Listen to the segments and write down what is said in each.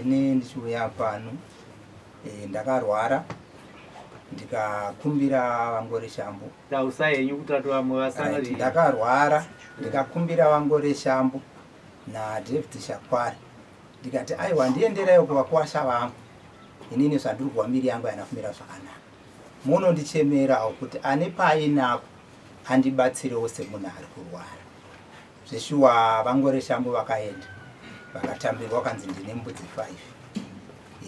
Ini ndichiuya pano e, ndakarwara ndikakumbira vangore shambo. Tausai henyu kuti vatu vamwe vasana. Right, ndakarwara ndikakumbira vangore shambo naDavid Shakwari ndikati aiwa ndienderaiwo kuvakwasha vangu inini zvandiri kuwa miri yangu haina kumira zvakanaka munondichemerawo kuti ane paainapo andibatsirewo semunhu ari kurwara Zveshuwa vangore shambo vakaenda vakatambirwa vakanzi ndine mbudzi 5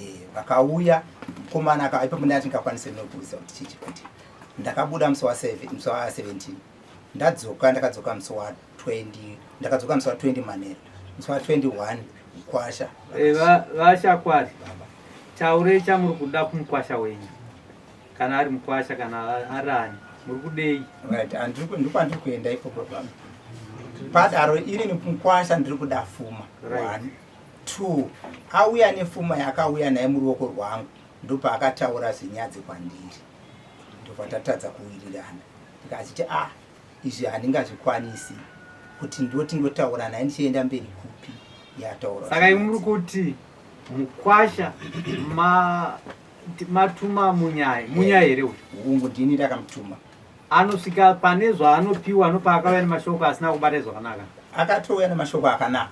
eh, vakauya mukomana aka ipapo ndandingakwanise nokuudza kuti chii chikuti ndakabuda musi wa 17 ndadzoka ndakadzoka musi wa 20 ndakadzoka musi wa 20 manero musi wa 21 mukwasha eh, vashakwari taurei chamuri kuda kumukwasha wenyu kana ari mukwasha kana ari ani muri kudei right ndokwandiri kuenda ikoko padaro ini mukwasha ndiri kuda fuma one two auya nefuma yakauya naye muruoko rwangu ndopaakataura zvinyadzi kwandiri ndopatatadza kuwirirana ndikachiti ah izvi handingazvikwanisi kuti ndoti ndotaura naye ndichienda mberi kupi yataura saka imwe muri kuti mukwasha ma matuma munyai munyai here uyu hungu ndini ndakamutuma anosvika pane zvaanopiwa nopaakauya nemashoko asina kubata zvakanaka akatouya nemashoko akanaka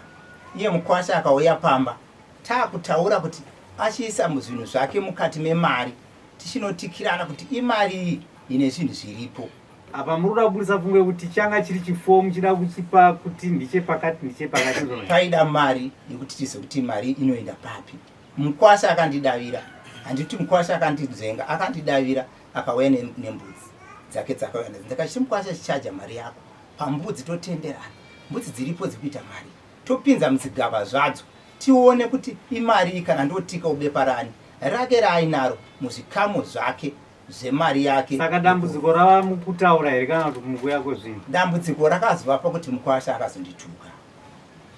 iye mukwasha akauya pamba taakutaura kuti achiisa muzvinhu zvake mukati memari tichinotikirana kuti imari iyi ine zvinhu zviripo apa muri kuda kuburitsa pfungwa yekuti changa chiri chifomu chida kuchipa kuti ndechepakati ndechepakati paida mari yekuti tizive kuti mari inoenda papi Mukwasha akandidavira, handiti mukwasha akandinzvenga, akandidavira akauya nembudzi dzake dzakauya nadzo. Ndakachiti mukwasha chichaja mari yako pambudzi totenderana, mbudzi dziripo dzikuita mari, topinza muzigaba zvadzo tione kuti imarii kana ndotika ubepa rani rake raainaro muzvikamu zvake zvemari yake. Saka dambudziko rava mukutaura here kana kuti mukuya kwezvinhu? Dambudziko rakazova pakuti mukwasha akazondituka.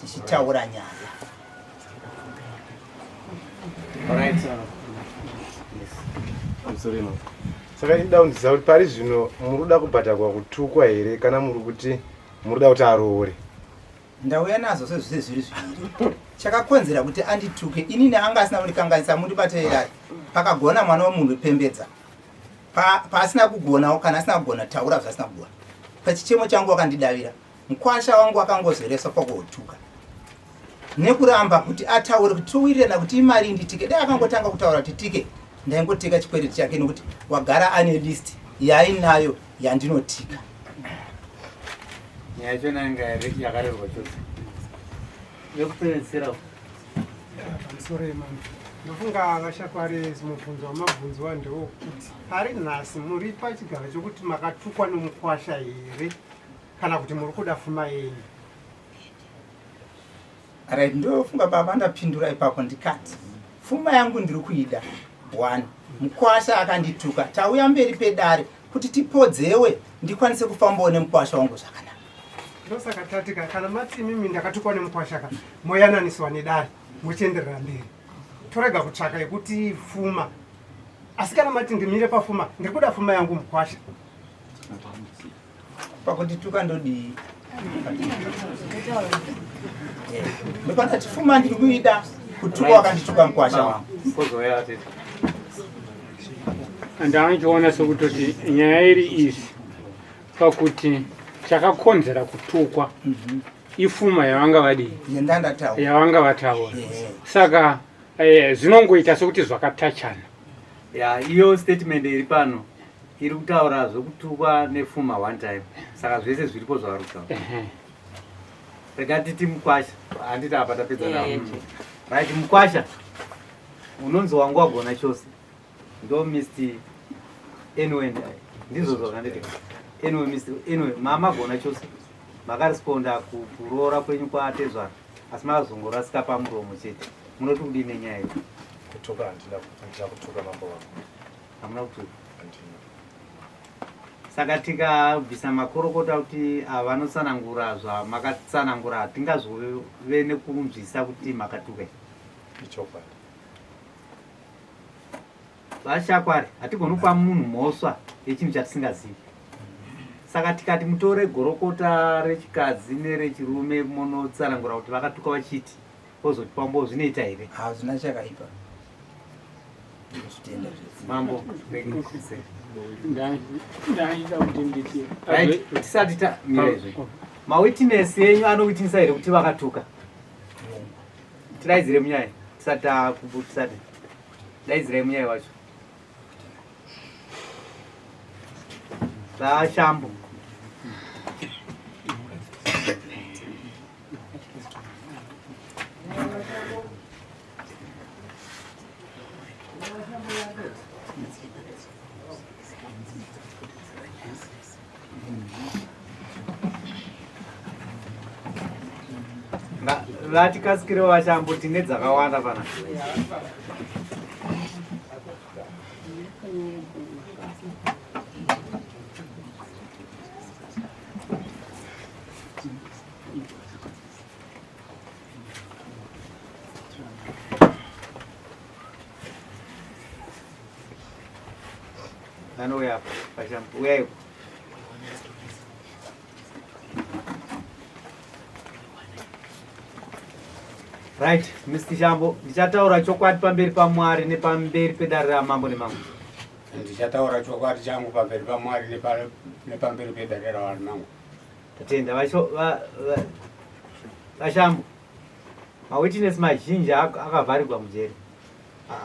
tichitaura nyaya. Saka inoda kunzwisisa kuti pari zvino muri kuda kubhadhagwa kutukwa here kana muri kuti muri kuda kuti aroore? Ndauya nazvo sezvise zviri zviviri. Chakakonzera kuti andituke inini anga asina kundikanganisa mundibateerari. Pakagona mwana wemunhu pembedza. Paasina kugonawo kana asina kugona taura zvaasina kugona. Pachichemo changu wakandidavira. Mkwasha wangu akangozoreswa pakuhotuka nekuramba kuti ataure kuti towirirana kuti imari nditike. Dai akangotanga kutaura kuti tike, ndaingotika chikwereti chake nekuti wagara ane list yaainayo yandinotika. Nyaya yacho inenge yakarerwa chose. Yekupedzisira pamusoro yemambo ndofunga vashakwari mubvunzo wamabvunzwa ndewokuti pari nhasi muri pachigaro chokuti makatukwa nomukwasha here kana kuti muri kuda fuma yenyu right ndofunga baba ndapindura ipapo ndikati fuma yangu ndiri kuida one mukwasha akandituka tauya mberi pedare kuti tipodzewe ndikwanise kufambawo nemukwasha wangu zvakanaka ndosaka tatika kana mati imimi ndakatukwa nemukwasha ka moyananiswa nedare mochienderera mberi torega kutsvaka yekuti fuma asi kana mati ndimire pafuma ndiri kuda fuma yangu mukwasha pakundituka ndodii ndopandati fuma ndiri kuida kutuka wakandituka mukwasha wangu ndanochiona sekutoti nyaya iri izi pakuti chakakonzera kutukwa mhm. ifuma yavanga vadii yavanga vataura saka eh, zvinongoita sekuti zvakatachana ya iyo statement iri pano iri kutaura zvekutukwa nefuma one time saka zvese zviripo zvavari kutaura rega titi mukwasha handiti apa tapedza navo right mukwasha unonzi wangu wagona chose ndo mr anyway ndizvo zvakanditi anyway mr anyway mama gona chose makaresponda kuroora kwenyu kwatezvara asi makazongorasika pamuromo chete munoti kudii nenyaya iyi kutuka handina handina kutuka mambo wangu hamuna kutuka handina saka tikabvisa makorokota kuti ava vanotsanangura zvamakatsanangura hatingazove nekunzwisa kuti makatuka ichokwadi Vashakwari, hatigoni kupa munhu mhosva yechinhu chatisingazivi. Saka tikati mutore gorokota rechikadzi nerechirume monotsanangura kuti vakatuka vachiti. Ozotipa mbo zvinoita here? Hazvina chakaipa. Ndinozvitenda zvese. Mambo, ndaida kuti nditi right, tisati tamira izvi. Mawitness enyu anowitnessa here kuti vakatuka? Tidaidzire munyaya tisati takubu tisati. Daidzirai munyaya wacho. Vashambo. Vatikasikirewo vashambo tine dzakawanda pana. Vanouya apa pashambo uyai Right, Mr. Shambo, ndichataura chokwadi pamberi paMwari nepamberi pedare ramambo nemambo. Ndichataura chokwadi changu pamberi paMwari nepamberi pedare ramambo. Tatenda vaShambo. Mawitness mazhinji akavharirwa mujeri.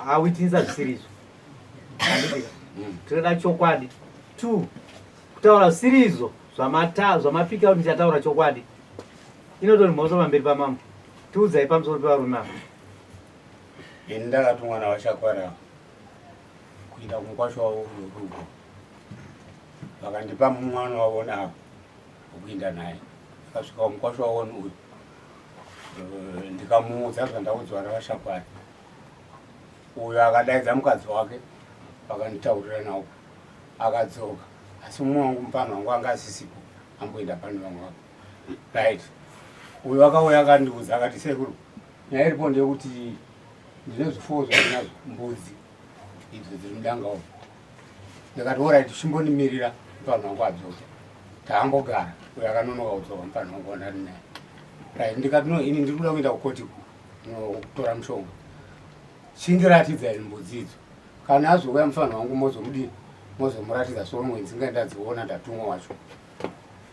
Awitnessa zvisiri izvo. Handiti? Tinoda chokwadi. 2 kutaura zvisiri izvo zvamapika kuti ndichataura chokwadi. Inotori mhosva pamberi pamambo. Tiudzai pamusoro pevarume ava. Ini ndakatumwa naVaShakwara kuenda kumukwasha wavo kurugo. Vakandipa mwana wavo navo wekuenda naye. Akasvika kumukwasha wavo uyu ndikamuudza zvandaudzwa naVaShakwara. Uyo akadaidza mukadzi wake vakanditaurira nawo akadzoka, asi mumwe wangu mupano wangu anga asisipo amboenda pane vamwe vako. Right, uyo akauya akandiudza akati, sekuru, nyaya iripo ndeyekuti ndine zvifuwo zvandinazvo, mbudzi idzo dziri mudanga umu. Ndikati orit, chimbondimirira mupano wangu adzoke. Taambogara, uyo akanonoka kudzoka mupano wangu wandari naye. Right, ndikati no, ini ndiri kuda kuenda kukoti kutora mushonga, chindiratidza ini mbudzi idzo. Kana azouya mufana wangu mozomudii, mozomuratidza somwe ndinge ndadziona ndatumwa wacho.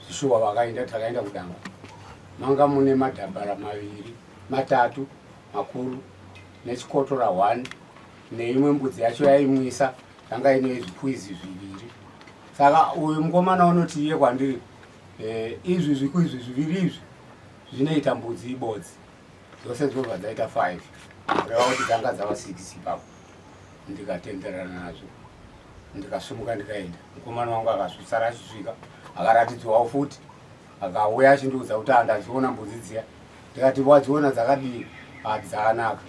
Zvishuwa vakaenda, takaenda kudanga, manga mune madhambara maviri matatu makuru nechikotora 1 neimwe mbudzi yacho yaimwisa yanga ine zvikwizi zviviri. Saka uyu mukomana unoti iye kwandiri izvi zvikwizi zviviri izvi zvinoita mbudzi ibodzi, dzose dzobva dzaita 5, kureva kuti dzanga dzava 6 ipapo. Ndikatenderana nazvo, ndikasumuka ndikaenda. Mukomana wangu akasara achisvika akaratidzwawo futi, akauya achindiudza kuti andadziona mbudzi dziya. Ndikati wadziona dzakadii? Ati dzakanaka.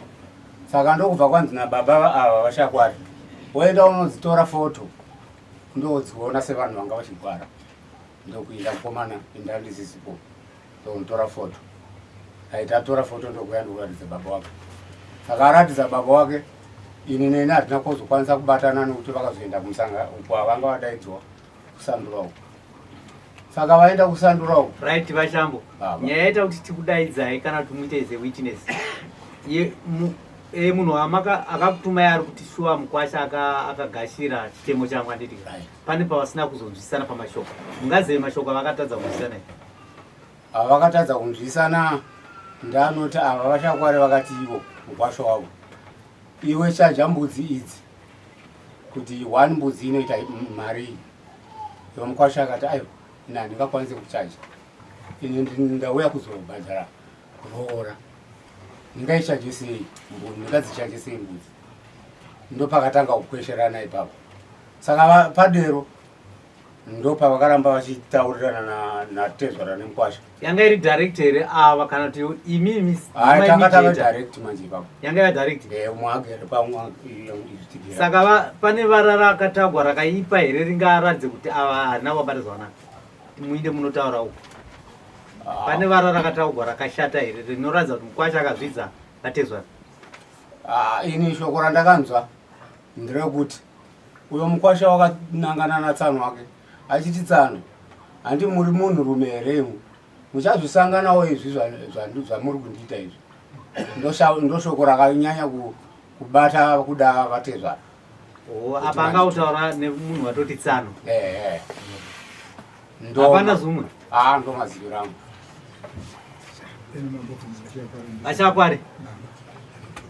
Saka ndokubva kwanzi nababa ava vaShakwari, woenda unodzitora foto ndodziona sevanhu vanga vachigwara. Ndokuinda mukomana indandisisipo ndokutora foto. Aita atora foto ndokuya ndokuratidza baba wake. Saka aratidza baba wake, ini neni hatina kuzokwanisa kubatana nekuti vakazoenda kumusanga uko avanga vadaidzwa kusandura uko. Saka vaenda kusandura uko. Right, vaShambo. Nyaya yaita kuti tikudaidzai kana kuti muite as a witness. Munhu akakutumai ari kuti shuwa mukwasha akagashira chitemo changu handiti? Right. Pane pavasina kuzonzwisana pamashoko. Mungazive mashoko avakatadza kunzwisana here? Ava vakatadza kunzwisana ndanoti ava vaShakwari vakati ivo mukwasha wavo, iwe chaja mbudzi idzi kuti one mbudzi inoita mari iyi. Iwe mukwasha akati aiwa, ini handingakwanisi kuchaja, ini ndauya kuzobhadhara kuroora, ndingaichaje sei mbudzi, ndingadzichaje sei mbudzi? Ndopakatanga kukwesherana ipapo. Saka padero ndopavakaramba vachitaurirana natezvara nemukwasha. Yanga iri direct here ava kana kuti imimi? Hayi, tanga tava direct manje ipapo. Yanga iri direct? Umwe agere pamwe izvitigira. Saka pane vara rakatagwa rakaipa here ringaratidze kuti ava harina kubata zvakanaka? Muinde munotaura uko. Pane vara rakatagwa rakashata here rinoratidza kuti mukwasha akazvidza vatezvara? Ini shoko randakanzwa nderekuti uyo mukwasha wakanangana natsano wake achiti, tsano, handi muri munhurume here imwe? Muchazvisanganawo izvi zvamuri kundiita izvi. Ndoshoko rakanyanya kubata kuda vatezvara. Oh, apa anga kutaura nemunhu watoti tsano. Eh. Hapana zvumwe. Ah, ndo maziviro angu. Vachakwari.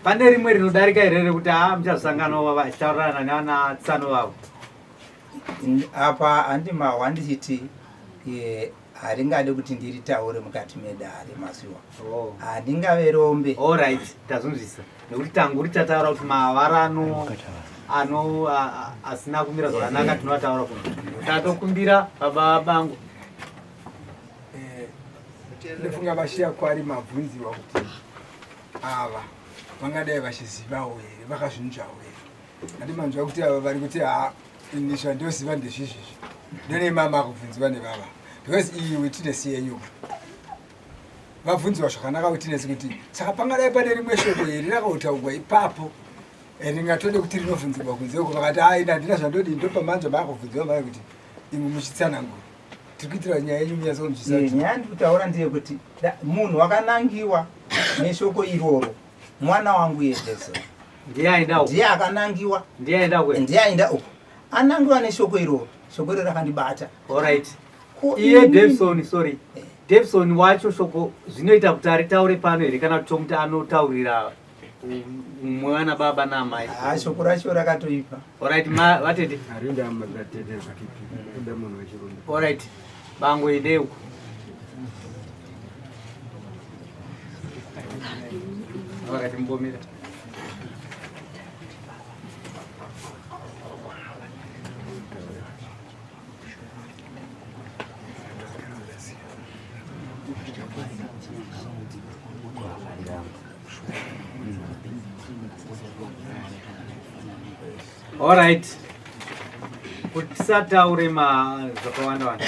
Pane rimwe rinodarika here rekuti haa muchazosangana vachitaurirana nevana tsano vavo? Apa handi mahwa ndichiti eh, haringade kuti ndiritaure mukati medare mazuva oh. handingave rombe. Alright, tazunzwisa nekuti tanguri tataura kuti mavara ano ano asina kumira zvakanaka tinovataura kuno tatokumbira baba bangu eh, ndofunga vashiya kwari mabvunziwa kuti ava vangadai vachizivawo here vakazvinzvawo here handi manzwa kuti ava vari kuti ha ini zvandoziva ndezvizvizvi ndone mama akubvunziwa nevava because iyi witness yenyu vabvunziwa zvakanaka witness kuti saka pangadai pane rimwe shoko here rakautaurwa ipapo ringatode kuti rinovhunzirwa kunze uko vakati ai handina zvandodii ndopamanzwa maakubvunziwa mai kuti imwe muchitsanangura tiri kuitira nyaya yenyu munyatsonzwisisa eh, nyaya ndiri kutaura ndeyekuti munhu wakanangiwa neshoko iroro mwana wangu yejesu ndiye akanangiwa ndiye aenda uko anangiwa neshoko iroro shoko iroro rakandibata alright iye Davison sorry eh. Davison wacho shoko zvinoita kuti aritaure pano here kana kuti tomuti anotaurira mumwe wana baba naamai ah, shoko racho rakatoipa alright ma vatete alright bango ende uko vakati mbomira Alright. Kuti tisataure ma zvakawanda wanda.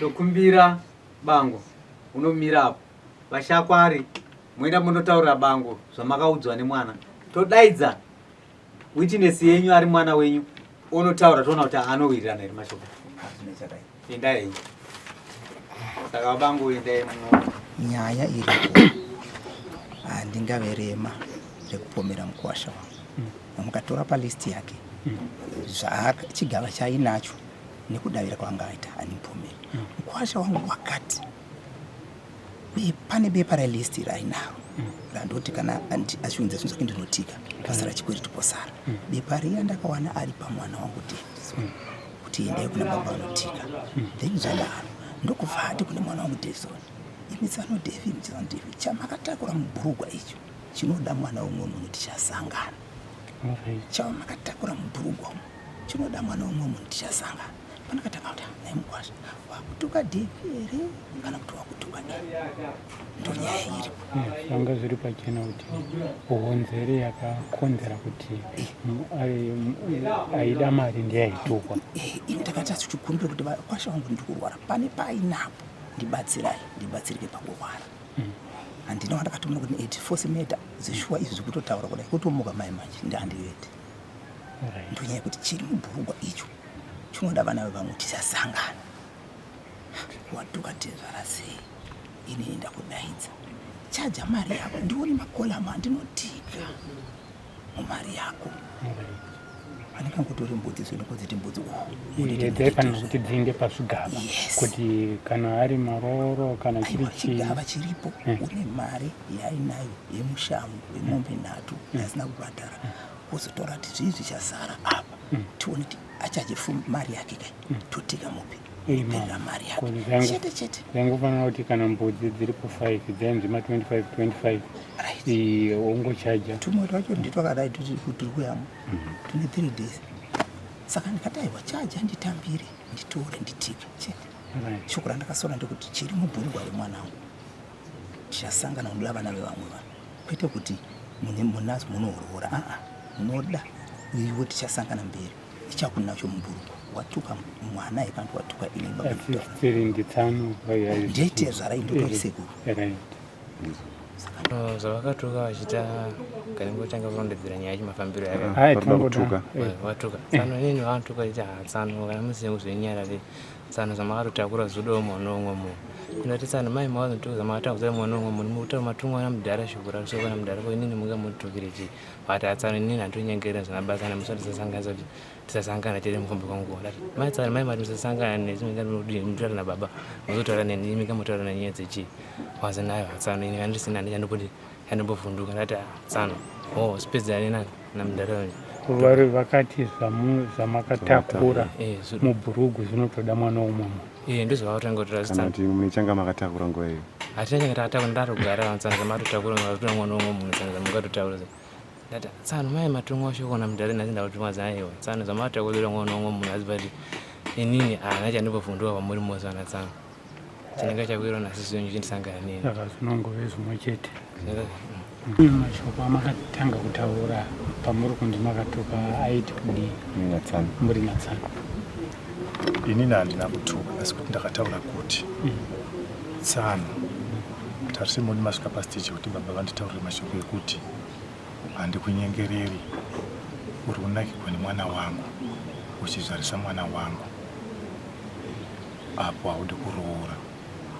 Tokumbira bango unomira apo. Vashakwari moenda mundotaurira bango zvamakaudzwa nemwana. Todaidza witness yenyu ari mwana wenyu onotaura toona kuti anowirirana here mashoko. Endai henyu. Saka vabangu endai muno. Nyaya iripo handingave rema rekupomera mukuwasha wangu mm. Mukatora palist yake mm. Chigava chainacho nekudavira kwaanga aita handimupomeri mm. Mukuwasha wangu wakati pane bepa relist rainaro mm. Randoti kana achiunza zvinhu zvake ndinotika pasara chikwereti posara mm. Bepa riya ndakawana ari pamwana wangu Davidson mm. Kuti endai kuna baba vanotika mm. Then zvadaro ndokubva ati kune mwana wangu Davison imi tsano David tsano David chamakatakura mubhurugwa icho chinoda mwana umwe munhu tichasangana okay. Chamakatakura mubhurugwa umu chinoda mwana umwe munhu tichasangana panakatanga kuti naye mukwasha wakutuka David here kana kuti wakutuka nei ndonyaya iripo zvanga zviri pachena kuti honzeri yakakonzera kuti aida mari ndiye aitukwa ini takati tichikumbira kuti vakwasha wangu ndiri kurwara pane painapo ndibatsirai ndibatsirike pakurwara handina wandakatomona kuti eti force meta zvishuwa izvi zvikutotaura kudai kutomuka mai manje ndihandivete ndonyaya yekuti chiri mubhurugwa icho chinoda vana vevamwe tisasangana watuka tezvara sei ini ndakudaidza chaja mari yako ndione makolamu andinotika mumari yako andikangotori mbudzi zvinokodziti mbudzi dzaifanira kuti dziinde pazvigaba kuti kana ari marooro kana chiri chigaba chiripo eh. une mari yainayo yemushango yemombe nhatu hmm. asina kubhadhara wozotora kuti zvii zvichasara apa hmm. tione kuti achaje mari yake kai hmm. totika mupi perera mari yake chete chete zvaingofanira kuti kana mbudzi dziripo 5 dzainzi ma 25 25 wongochaja tumwe twacho nditwakadai tiri kuyamwa tune 3 days saka ndikati aiwa chaja nditambire nditore nditike chete shoko randakasora ndekuti chiri mubhurugwa remwana wangu tichasangana unoda vana vevamwe vanhu kwete kuti munazo munohorora aa munoda iwe tichasangana mberi ichakunacho mubhurugwa watuka mwana here kana watuka ini ndetezvara indotorisekuru zvavakatuka vachita kaningotanga kurondedzera nyaya yacho mafambiro yake vatuka tsano inini vanotuka vachiti hatsano kana musine kuzvinyarare. Tsano zvamakatotakura zvodawo mwana umwe munhu. Ndati tsano mai mawazonditukira zvamakataura mwana umwe munhu mukutaura matumwa namudhara shoko rakusoko namudhara ko inini mungamutukire chii? Vakati atsano inini handinyengerera zvina basa nemusati tisasanganisa kuti tisasangana tiri mukombe kwangu. Ndati mai tsano mai mati musasangana nesu mutaura nababa muzotaura neni imi kamutaura nenyaya dzechii? Wazi nayo atsano ini handisina handichandopoti Andimbovhunduka ndati ah, tsano. Oh, sipedzani na namudhara wenyu. Vari vakati zvamakatakura eh, mubhurugu zvinotoda mwana umwe munhu. Eh, ndozvavakatanga kuti kana kuti mune changa makatakura nguva iyo. Hatina changa takatakura ndarogara tsano zvamatotakura matotora mwana umwe munhu tsano zvamungatotaura. Ndati tsano mai matumwa shoko namudhara nhasi ndakutumwa zaiwa. Tsano zvamakatakura mwana umwe munhu asi but inini haana chandimbovhunduka pamuri mose ana tsano. Chinenge chakwirwa nasisi wenyu chindisangana neni. Saka zvinongove zvimwe chete. Mashoko amakatanga kutaura pamuri kunzi makatuka aiti kudii? Natsano. Muri natsano. Inini handina kutuka asi kuti ndakataura kuti tsano tarise moni masvika pastage yekuti baba vanditaurire mashoko ekuti handikunyengereri uri kunakirwa nemwana wangu uchizvarisa mwana wangu apo haudi kuroora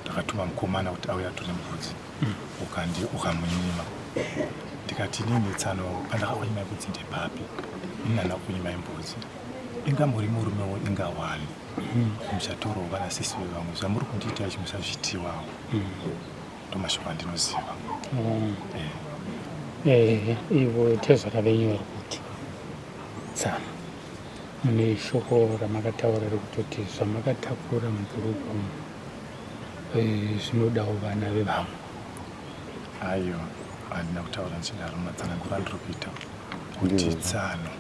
ndakatuma mukomana kuti auye atore mbudzi ukandi ukamunyima ndikati inini tsano pandakakunyimai mbudzi ndepapi ini handina kukunyimai mbudzi inga muri murumewo inga wani muchatorowo vana sisi vevamwe zvamuri kundiita izvi musazvitiwawo ndomashoko andinoziva Eh. Ivo tezvara venyu vari kuti tsano Mune shoko ramakataura rekutoti zvamakatakura mubhurugu umu eh, zvinodawo vana vevamwe. Aiwa, handina kutaura ndichidaro, matsananguro andiri kuita kuti tsano.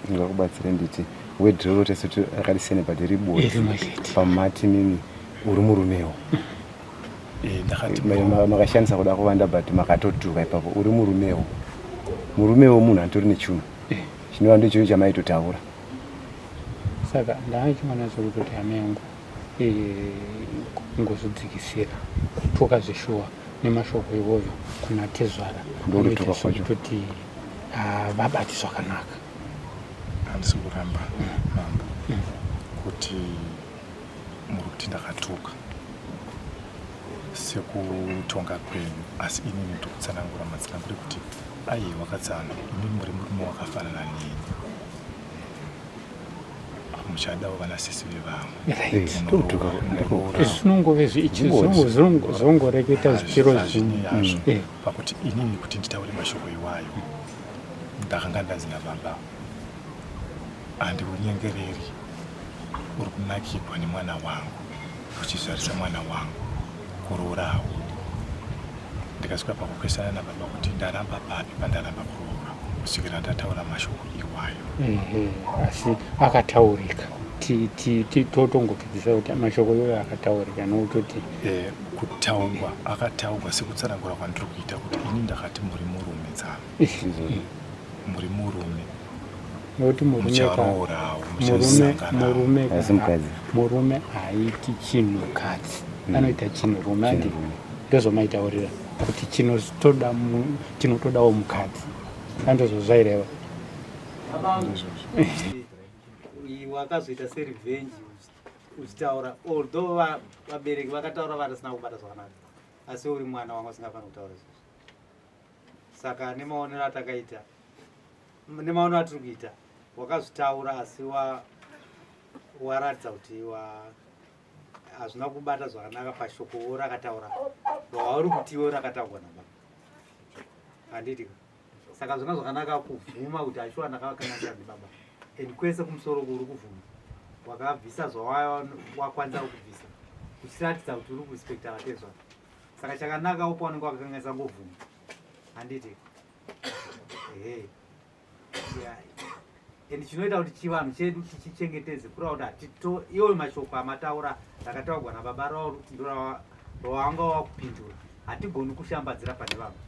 Ndingakubatsire nditi word roro tese rakadisiyana but ribodzi pamati mimi uri murumewo eh, ndakati makashandisa kuda kuvanda but makatotuka ipapo uri murumewo murumewo munhu antori nechunhu eh. chinova ndochinhu chamaitotaura saka ndaachiona sekutoti hama yangu eh, kungozodzikisira kutuka zveshuwa nemashoko iwoyo kuna tezvara ndokutuka kwacho kutoti ah, vabati zvakanaka handisi kuramba mambo kuti muri kuti ndakatuka sekutonga kwenyu asi inini ndiri kutsanangura matsananguro ekuti aiwa katsano imi muri murume wakafanana neni muchadawo vana sisi vevamwe zvinongove zvongoreketa zvichiro zvinhu eh. pakuti inini kuti nditaure mashoko iwayo ndakanga ndanzi nababa handikunyengereri uri kunakirwa nemwana wangu uchizvarisa mwana wangu kuroora haudi ndikasvika pakukwesana nababa kuti ndaramba papi pandaramba kuroora kusvikira ndataura mashoko iwayo asi akataurika totongopedzisa kuti mashoko iwayo akataurika nokutoti eh, kutaurwa akataurwa sekutsanangura kwandiri kuita kuti ini ndakati muri murume tsano muri murume nokuti murume murume haaiti chinhukadzi hmm. anoita chinhurume andi ndozvamaitaurira kuti chinotodawo mukadzi andozvozvaireva wakazoita serevenge uchitaura although vabereki vakataura vatisina kubata zvakanaka asi uri mwana wanga usingafaniri kutaura izvozvo saka nemaonero atakaita nemaonero atiri kuita wakazvitaura asi waratidza kuti hazvina kubata zvakanaka pashoko rakataura rauri kutiwo rakataurwa nababa handiti saka zvanga zvakanaka kubvuma kuti ashuwa ndakavakanganisa ndibaba and kwese kumusoro kuri kubvuma wakabvisa zvawakwanisa kubvisa uchiratidza kuti uri kurespekta vatezvako saka chakanaka upo wanenge wakakanganisa ngovhuma handiti ehe yeah. and chinoita kuti chivanhu chedu tichichengetedze kureva kuti hatito iwo mashoko amataura rakataurwa nababa ravo kuti ndorowanga wakupindura hatigoni kushambadzira pane vamwe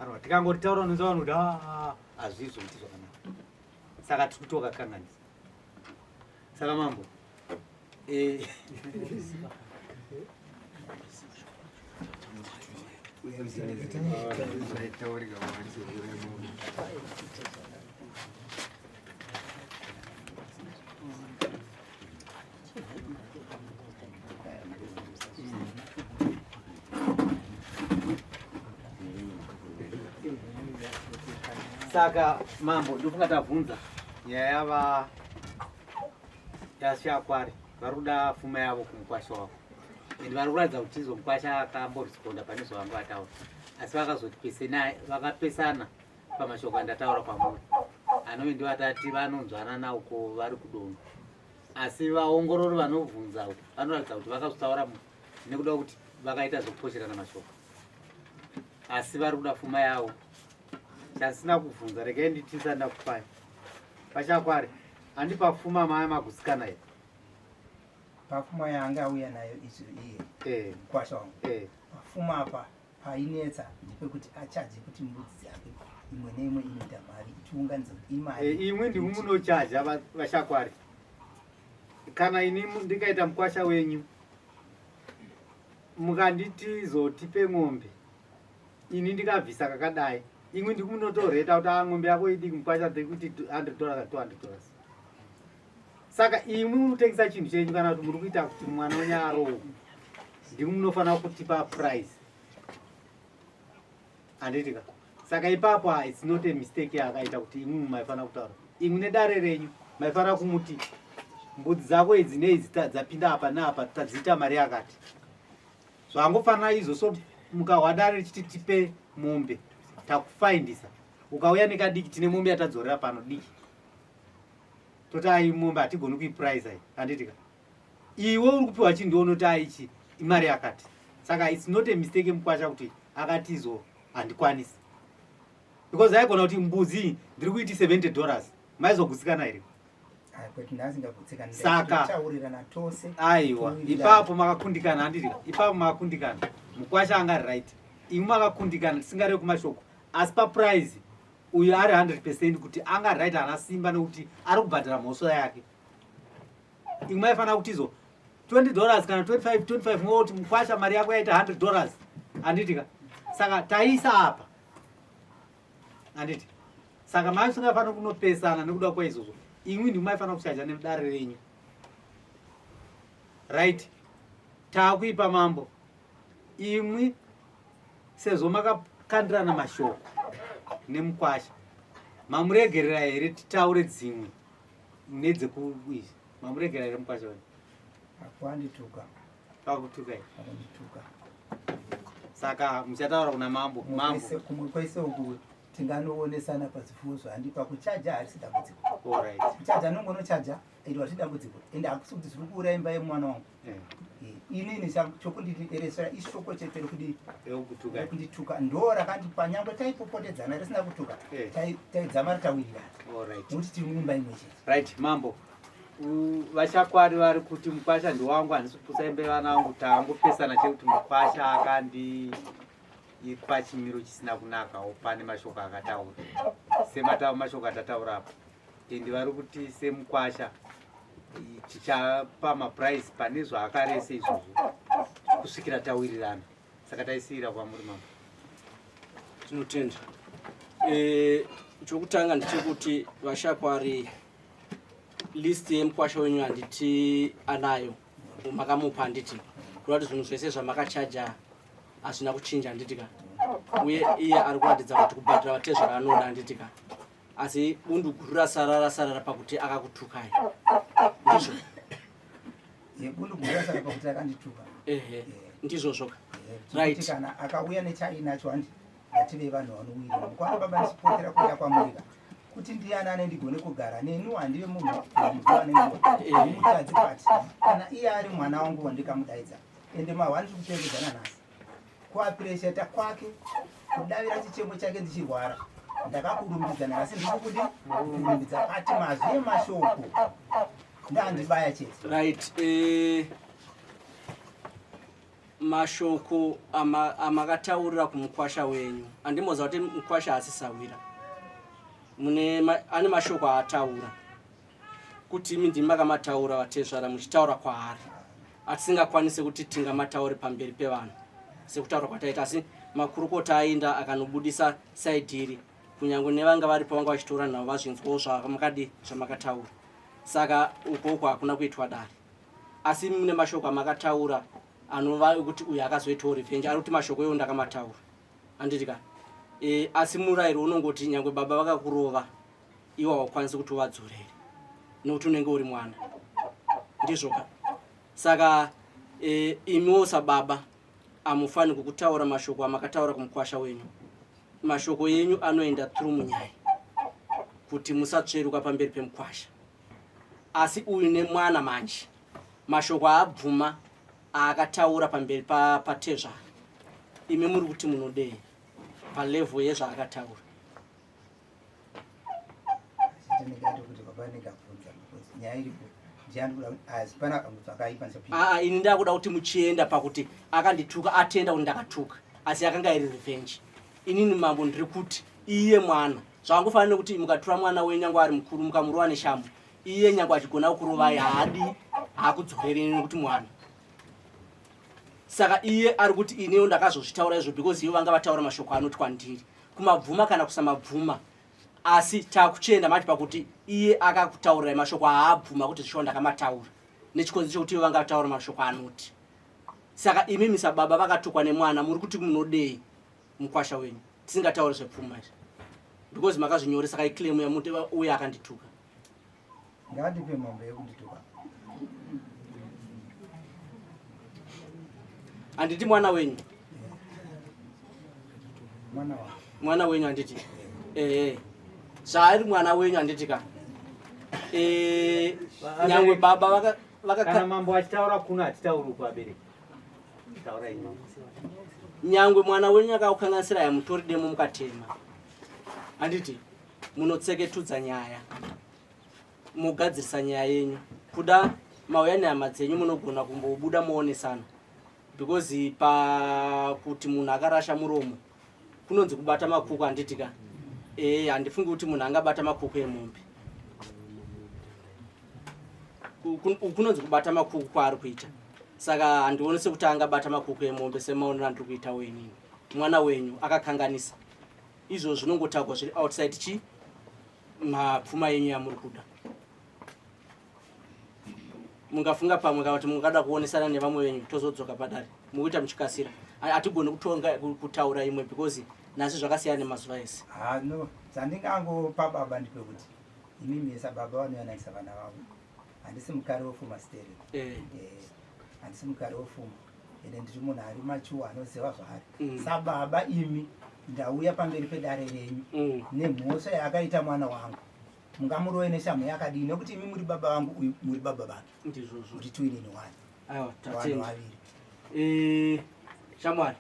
anova tikangoritaura unonzwa vanhu kuti ah, hazvizvo kuti zvakanaka saka tiri kuti wakakanganisa saka mambo eh. Saka mambo ndofunga tabvunza nyaya yava yashakwari vari kuda fuma yavo kumukwasha wavo and vari kuratidza kuti izo mukwasha akamboresponda pane zvavanga vataura asi vakazoti vakapesana pamashoko andataura kwamuri anove ndivo atati vanonzwanana uko vari kudonga asi vaongorori vanobvunza uko vanoratidza kuti vakazotaura nekuda kuti vakaita zvekuposherana mashoko asi vari kuda fuma yavo chandisina kubvunza regai nditisa ndakupai pachakwari andipa fuma maya magutsikana here pafuma yaanga auya nayo izvo iye eh. kwasha wangu eh. pafuma apa painetsa ndepekuti achaje kuti mbudzi dzake imwe neimwe inoita mari ichiunganidza kuti imari eh, imwe ndimi munochaja vashakwari kana ini ndikaita mukwasha wenyu mukanditi zotipe ng'ombe ini ndikabvisa kakadai imwe ndikumunotoreta kuti ah, ng'ombe yako idiki mukwasha ndikuti 100 dollars 200 dollars saka imwi munotengesa chinhu chenyu kana kuti muri kuita kuti mwana wenyu arowo ndimwi munofanira kutipa price handiti ka saka ipapo ah, its not a mistake yaakaita kuti imwi maifanira kutaura imwi nedare renyu maifanira kumuti mbudzi dzako idzi neidzi dzapinda apa neapa tadziita mari yakati zvangofanira izvo so mukahwa dare richiti tipe mombe takufaindisa ukauya nekadiki tine mombe yatadzorera pano diki toti ai mombe hatigoni kuiprice ai handiti ka iwe uri kupiwa chinhu ndiwo unoti aichi imari yakati saka its not a mistake mukwasha kuti akati izvo handikwanisi because aigona kuti mbudzi ndiri kuiti 70 dollars maizogutsikana here saka aiwa ipapo makakundikana handiti ipapo makakundikana mukwasha anga ari right imwe makakundikana tisingareve kumashoko asi paprice uyu ari 100 percent kuti anga right haana simba nekuti ari kubhadhara mhosva yake imwe aifanira kuti izo 20 dollars kana 25 25 moti mukwasha mari yako yaita 100 dollars handiti ka saka taisa apa handiti saka mai musingafanira kunopesana nekuda kwaizvozvo imwi ndimwe maifanira kuchaja nedare renyu right taakuipa mambo imwi sezvo makakandirana mashoko nemukwasha mamuregerera here titaure dzimwe nedzekuizvi mamuregerera here mukwasha wenyu akwandituka pakutuka akandituka saka muchataura kuna mambo mambo kumwe kwese uku tinganoonesana pazvifuwo zvaandipa kuchaja harisi dambudziko kuchaja nongonochaja iro harisi dambudziko ende hakusi kuti zviri kuuraya imba yemwana wangu eh. Eh, inini chokundieresera ishoko chete rekundituka ndo rakandipa nyangwe taipopotedzana risina kutuka eh. taidzama ritawirirana nekuti tiri muimba imwe chete right mambo vashakwari vari kuti mukwasha ndiwangu handisi kupusa imba yevana vangu tangopesana chekuti mukwasha akandi ipa chimiro chisina kunakawo pane mashoko akataura sematawo mashoko atataura apa and vari kuti semukwasha tichapa maprice pane zvaakarese izvozvo kusvikira tawirirana saka taisiira kwamuri mambo tinotenda e, chokutanga ndechekuti vashakwari list yemukwasha wenyu handiti anayo makamupa handiti kureva kuti zvinhu zvese zvamakachaja hazvina kuchinja handiti ka uye iye ari kuratidza kuti kubhadhara vatezvara anoda handiti ka asi bundu guru rasara rasarara pakuti akakutukai ndizvo bundu guru rasara pakuti akandituka ehe ndizvo zvoka right kana akauya nechainacho handi ngative vanhu vanowirira mukwana baba ndichipotera kuuya kwamurika kuti ndiyani ane ndigone kugara neni handive munhu nguva nenguva mutadzi pati kana iye ari mwana wangu wandikamudaidza ende mahwa ndiri kupembedzana nhasi kuapiresheta kwake kudavira chichemo chake ndichirwara ndakakurumbidza nhasi ndiri kudi kurumbidza ati mazwi emashoko ndandibaya chete right eh, mashoko amakataurira kumukwasha wenyu andimoziva kuti mukwasha asisawira mune ane mashoko aataura kuti imi ndimi makamataura vatezvara muchitaura kwaari atisingakwanise kuti tingamataure pamberi pevanhu sekutaura kwataita asi makurukota ainda akanobudisa saidhiri kunyange nevanga varipo vanga vachitora nhau vazvinzwawo zvamakadi zvamakataura saka uko uko hakuna kuitwa dare asi mune mashoko amakataura anova ekuti uyu akazoitawo revenge ari kuti mashoko iwo ndakamataura anditi ka E, asi murayiro unongoti nyangwe baba vakakurova iwe haukwanisi kuti uvadzorere nekuti unenge uri mwana ndizvoka saka e, imiwo sababa amufani kukutaura mashoko amakataura kumukwasha wenyu mashoko yenyu anoenda through munyai kuti musatsveruka pamberi pemukwasha asi uyu nemwana manje mashoko aabvuma aakataura pamberi patezvara imi muri kuti munodei palevel yezvaakataura aa ini ndakuda kuti muchienda pakuti akandituka atenda kuti ndakatuka asi yakanga iri revenge inini mambo ndiri kuti iye mwana zvakangofanira nekuti mukatura mwana wenyu nyange ari mukuru mukamurova neshambo iye nyange achigona kukurovai haadi haakudzorereni nekuti mwana saka iye ari kuti iniwo ndakazozvitaura izvo because ivo vanga vataura mashoko anoti kwandiri kumabvuma kana kusamabvuma asi takuchienda manje pakuti iye akakutaurirai mashoko aabvuma kuti zvishuwa ndakamataura nechikonzero chekuti ivo vanga vataura mashoko anoti saka imi misababa vakatukwa nemwana muri kuti munodei mukwasha wenyu tisingatauri zvepfuma izvi because makazvinyoresa kaiklemu yamuti uye akandituka Ngaandipe mombe yekundituka. Handiti mwana wenyu? Mwana wangu. Mwana wenyu handiti? Eh. Zvaari mwana wenyu handiti ka? Eh, nyangwe baba vaka vaka Kana mambo achitaura kuno hatitauri uku abereki. Taurai mambo. Nyangwe mwana wenyu akakukanganisira yamutori demo mukatema. Handiti? Munotseketudza nyaya. Mogadzirisa nyaya yenyu kuda mauya nehama dzenyu munogona kumbobuda moonesana because pakuti munhu akarasha muromo kunonzi kubata makuku handiti ka ee handifungi kuti munhu angabata makuku emombe kunonzi kubata makuku kwaari kuita saka handioni sekuti angabata makuku emombe semaonero andiri kuitawo inini mwana wenyu akakanganisa izvo zvinongotaurwa zviri outside chi mapfuma yenyu yamuri kuda mungafunga pamwe kana kuti mungada kuonesana nevamwe venyu tozodzoka padare mukuita muchikasira hatigoni kutonga kutaura imwe because nhasi zvakasiyana nemazuva ese ah, no zvandingangopa baba ndepekuti imimi sababa vanoyananisa vana vavo handisi mukari wefuma sterek eh. Eh, handisi mukari wefuma ende ndiri munhu ari machuwa anoziva zvaari mm. sababa imi ndauya pamberi pedare renyu mm. nemhosva yaakaita mwana wangu mungamurove neshamhu yakadii nekuti imi muri baba vangu uyu muri baba vake muri tuinini wani vanhu vaviri eh, shamwari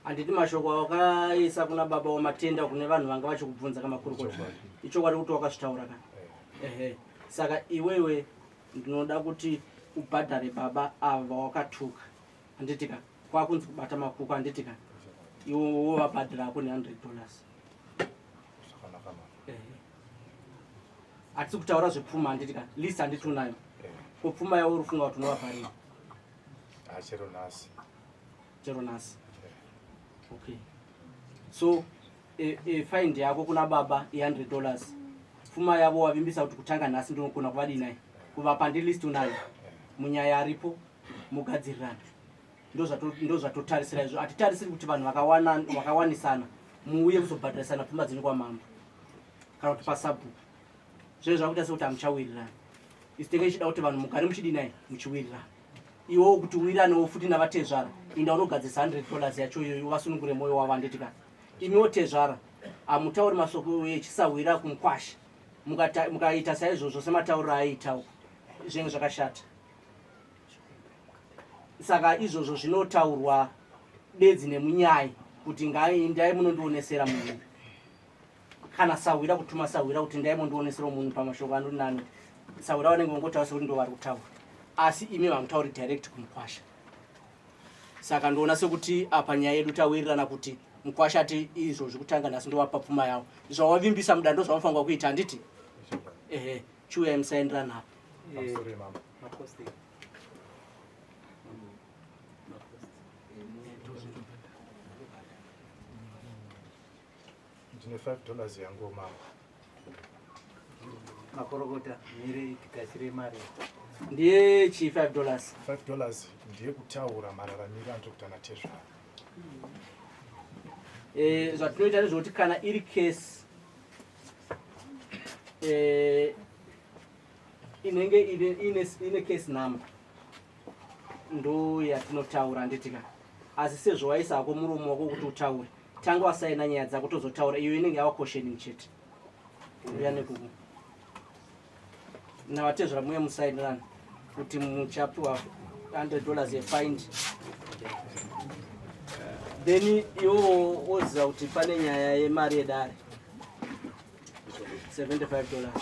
handiti mashoko awakaisa kuna baba wamatenda kune vanhu vanga vachikubvunza kamakurukota ichokwadi kuti wakazvitaura ka ehe saka iwewe ndinoda kuti ubhadhare baba ava vawakatuka handiti ka kwakunzi kubata makuku handiti ka iwe wovabhadhara ako ne100 dollars hatisi kutaura zvepfuma handiti ka list handiti unayo ko pfuma yawo uri funga kuti unovabharei ah, chero nhasi chero nhasi okay so e, e, find yako kuna baba i100 dollars pfuma yavo wavimbisa kuti kutanga nhasi ndinogona kuvadinai kuvapa ndilist unayo munyaya aripo mugadzirirane ndozvatotarisira izvo hatitarisiri kuti vanhu vakawanisana muuye kuzobhadharisana pfuma dzenyu kwamambo kana kuti pasabhuku zvinenge zvakuita sekuti hamuchawirirani isu tenge tichida kuti vanhu mugare muchidinai muchiwirirana iwewo kuti uwiranewo futi navatezvara inda unogadzirisa 100 dollars yacho iyoyo uvasunungure mwoyo wavo handiti ka imiwo tezvara hamutauri masoko echisahwira kumukwasha mukaita saizvozvo sematauriro aiitawo zvinenge zvakashata saka izvozvo zvinotaurwa bedzi nemunyai kuti ngaindai munondionesera munhu kana sahwira kutuma sahwira kuti ndai mondionesera munhu pamashoko anoti nani sahwira vanenge vongotaura sekuti ndo vari kutaura asi imi vamutauri direct kumukwasha saka ndoona sekuti apa nyaya yedu tawirirana kuti mukwasha ati izvozvi kutanga nhasi ndovapa pfuma yavo zvawavimbisa muda ndozvavanofanirwa kuita handiti ehe chiuyai musaenderana apa eh, Ndine 5 dollars yangu mama. Makorokota mire tigashire mari. Ndiye chi 5 dollars. 5 dollars ndiye kutaura mararamiro andiri kuita natezvara. Eh, zvatinoita ndezvekuti kana iri case eh, inenge ine case number ndo yatinotaura handitika asi sezvo waisa hako muromo wako kuti utaure tanga wasaina nyaya dzako tozotaura iyo inenge yava cautioning chete uya nekuku navatezvara muye musainirana kuti muchapiwa 100 dollars yefind then iwo woziva kuti pane nyaya yemari yedare 75 dollars.